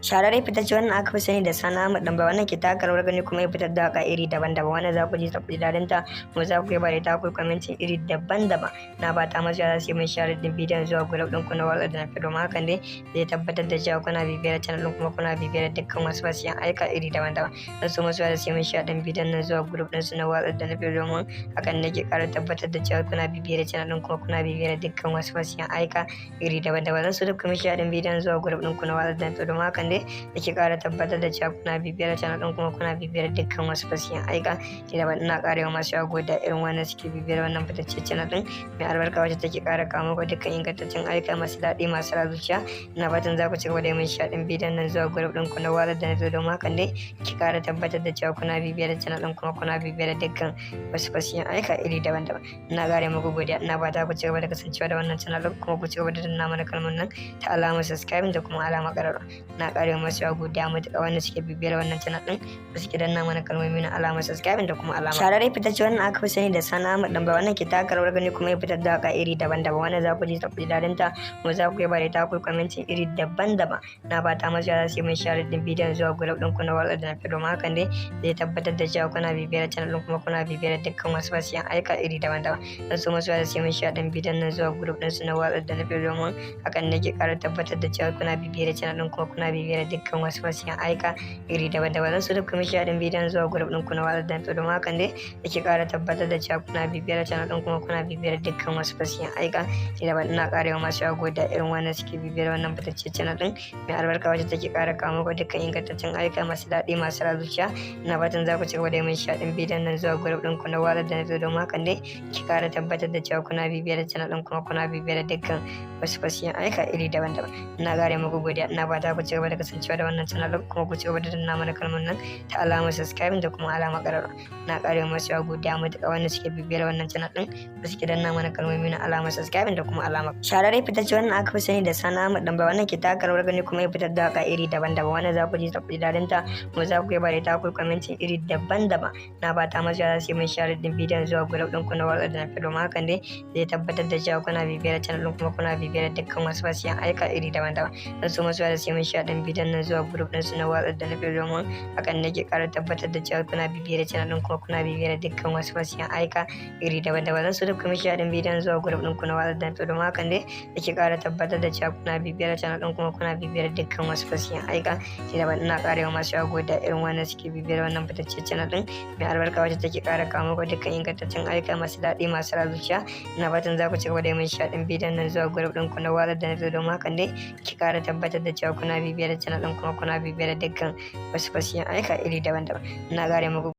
Shahararre fitacce wannan aka fi sani da Sani Ahmad Ɗanbai, wannan ke taka rawar gani kuma ya fitar da waka iri daban-daban wanda za ku ji ta, ku ji daɗin ta, kuma za ku yaba da ita, ku commenting iri daban-daban. Na fata masu za su yi min share din bidiyon zuwa group ɗin ku na WhatsApp da na fi, domin hakan dai zai tabbatar da cewa kuna bibiyar channel ɗin kuma kuna bibiyar dukkan wasu fasiyan aika iri daban-daban. Don su masu za su yi min share din bidiyon nan zuwa group ɗin su na WhatsApp da na fi, domin hakan ne ke ƙara tabbatar da cewa kuna bibiyar channel ɗin kuma kuna bibiyar dukkan wasu fasiyan aika iri daban-daban. Don su duk kuma share din bidiyon zuwa group ɗin ku na WhatsApp da na fi, domin hakan dai yake ƙara tabbatar da cewa kuna bibiyar channel ɗin kuma kuna bibiyar dukkan wasu fasiyan aika iri daban. Ina ƙara yawa masu yawa godiya irin wannan suke bibiyar wannan fitaccen channel ɗin mai albarka, wacce take ƙara kawo muku dukkan ingantaccen aika masu daɗi, masu zuciya. Ina fatan za ku ci gaba da yin share ɗin bidiyon nan zuwa group ɗin ku na WhatsApp da na fi, domin hakan dai ki ƙara tabbatar da cewa kuna bibiyar channel ɗin kuma kuna bibiyar dukkan wasu fasiyan aika iri daban-daban. Ina ƙara muku godiya. Ina fata ku ci gaba da kasancewa da wannan channel ɗin kuma ku ci gaba da danna mana kalmar nan ta alamar subscribe da kuma alamar ƙararrawa. Ina ƙara masu yawa godiya matuƙa wanda suke bibiyar wannan channel ɗin da suke danna mana kalmomi na alamar subscribe da kuma alamar. Shahararre fitacce wannan aka fi sani da Sani Ahmad Ɗanbai, wannan ke taka rawar gani kuma ya fitar da waka iri daban-daban wanda za ku ji ta, ku ji daɗin ta, kuma za ku yaba da ita, ku commenting iri daban-daban. Na fata masu za su yi min share din bidiyon zuwa group ɗin ku na WhatsApp da na fi, domin hakan dai zai tabbatar da cewa kuna bibiyar channel ɗin kuma kuna bibiyar dukkan wasu fasiyan aika iri daban-daban. Don su masu za su yi min share din bidiyon nan zuwa group ɗin su na WhatsApp da na fi, domin hakan ne ke ƙara tabbatar da cewa kuna bibiyar channel ɗin kuma kuna bibiyar dukkan wasu fasiyan aika iri daban-daban. Don su duk kuma share din bidiyon zuwa group ɗin ku na WhatsApp da na fi, domin hakan dai yake ƙara tabbatar da cewa kuna bibiyar channel ɗin kuma kuna bibiyar dukkan wasu fasiyan aika iri daban. Ina ƙara yawa masu yawa godiya irin wannan suke bibiyar wannan fitaccen channel ɗin mai albarka, wacce take ƙara kawo muku dukkan ingantaccen aika masu daɗi, masu zuciya. Ina fatan za ku ci gaba da yin share ɗin bidiyon nan zuwa group ɗin ku na WhatsApp da na fi, domin hakan dai ki ƙara tabbatar da cewa kuna bibiyar channel ɗin kuma kuna bibiyar dukkan wasu fasiyan aika iri daban-daban. Ina ƙara muku godiya. Ina fata ku ci gaba da kasancewa da wannan channel ɗin kuma ku ci gaba da danna mana kalmar nan ta alamar subscribe da kuma alamar ƙararrawa. Ina ƙara masu yawa godiya matuƙa wanda suke bibiyar wannan channel ɗin da suke danna mana kalmomi na alamar subscribe da kuma alamar. Shahararre fitacce wannan aka fi sani da Sani Ahmad Ɗanbai, wannan ke taka rawar gani kuma ya fitar da waka iri daban-daban wanda za ku ji ta, ku ji daɗin ta, kuma za ku yaba da ita, ku commenting iri daban-daban. Na fata masu za su yi min share din bidiyon zuwa group ɗin ku na WhatsApp da na fi, domin hakan dai zai tabbatar da cewa kuna bibiyar channel ɗin kuma kuna bibiyar dukkan wasu fasiyan aika iri daban-daban. Don su masu za su yi min share din bidiyon nan zuwa group ɗin su na WhatsApp da na fi, domin hakan ne ke ƙara tabbatar da cewa kuna bibiyar channel ɗin kuma kuna bibiyar dukkan wasu fasiyan aika iri daban-daban. Don su duk kuma share din bidiyon zuwa group ɗin ku na WhatsApp da na fi, domin hakan dai yake ƙara tabbatar da cewa kuna bibiyar channel ɗin kuma kuna bibiyar dukkan wasu fasiyan aika iri daban. Ina ƙara yawa masu yawa godiya irin wannan suke bibiyar wannan fitaccen channel ɗin mai albarka, wacce take ƙara kawo muku dukkan ingantaccen aika masu daɗi, masu zuciya. Ina fatan za ku ci gaba da yin share ɗin bidiyon nan zuwa group ɗin ku na WhatsApp da na fi, domin hakan dai ki ƙara tabbatar da cewa kuna bibiyar channel ɗin kuma kuna bibiyar dukkan wasu fasiyan aika iri daban-daban. Ina ƙara muku